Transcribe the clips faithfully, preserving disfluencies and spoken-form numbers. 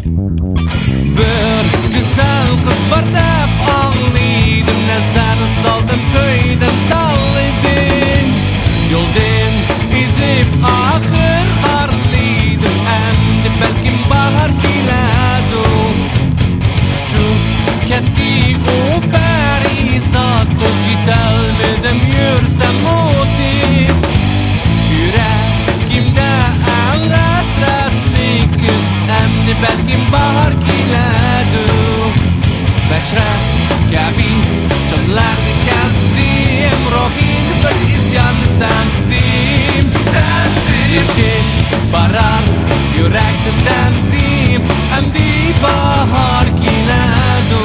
بىر گۈزەل قىز بار دەپ ئاڭلىدىم، نەزەر سالدىم، كۆيدۈم، تاللىدىم. يولدىن ئېزىپ ئاخىر خارلىدىم، ئەمدى بەلكىم باھار كېلەدۇ. ئۇچۇپ كەتتى ئۇ پەرىزات، تېز يېتەلمىدىم، يۈرسەممۇ تېز. يۈرەكىمدە ئەڭ ھەسرەتلىك ئىز، ئەمدى بەلكىم باھار كېلەدۇ. مەشرەپ كەبى چۆللەرنى كەزدىم، روھىمدا بىر ئىسياننى سەزدىم. يېشىپ بارار يۈرەكنى دەردىم، ئەمدى باھار كېلەدۇ.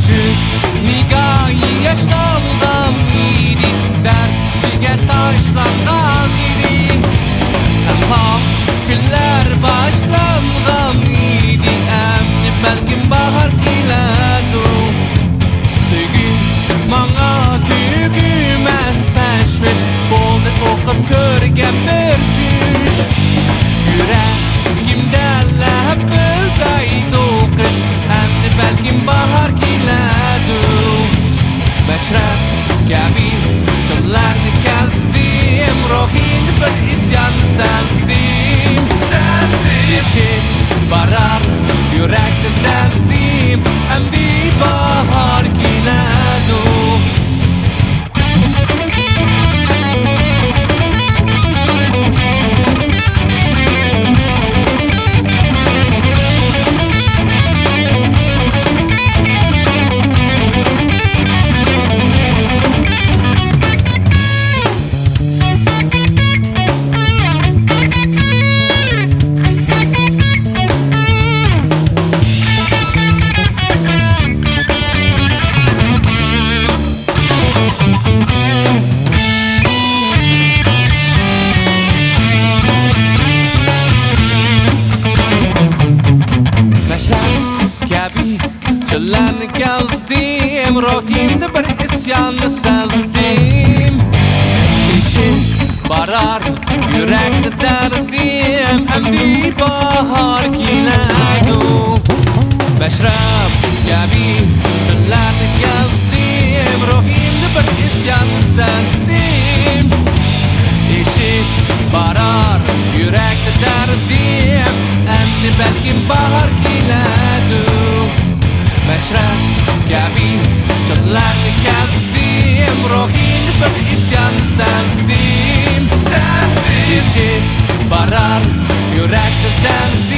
چۈشۈك نىگاھى ياشلانغان ئىدى، دەرد ئىچىگە تاشلانغان ئىدى. ئەمما كۈنلەر باشلانغان ئىدى، ئەمدى بەلكىم باھار كېلەدۇ. سۆيگۈ ماڭا تۈگىمەس تەشۋىش، بولدى ئۇ قىز كۆرگەن بىر چۈش. يۈرەكىمدە لەپىلدەيدۇ قىش، ئەمدى بەلكىم باھار كېلەدۇ. مەشرەپ كەبى چۆللەرنى كەزدىم، روھىمدا بىر ئىسياننى سەزدىم. يېشىپ بارار يۈرەكنى دەردىم، ئەمدى باھار كېلەدۇ. مەشرەپ كەبى چۆللەرنى كەزدىم، روھىمدا بىر ئىسياننى سەزدىم. ئېشىپ بارار يۈرەكتە دەردىم، ئەمدى باھار كېلەدۇ. مەشرەپ كەبى چۆللەرنى كەزدىم، روھىمدا بىر ئىسياننى سەزدىم. ئېشىپ بارار يۈرەكتە دەردىم، ئەمدى بەلكىم باھار كېلەدۇ. مەشرەپ كەبى چۆللەرنى كەزدىم، روھىمدا بىر ئىسيان سەزدىم. ئېشىپ بارار يۈرەكتە دەردىم.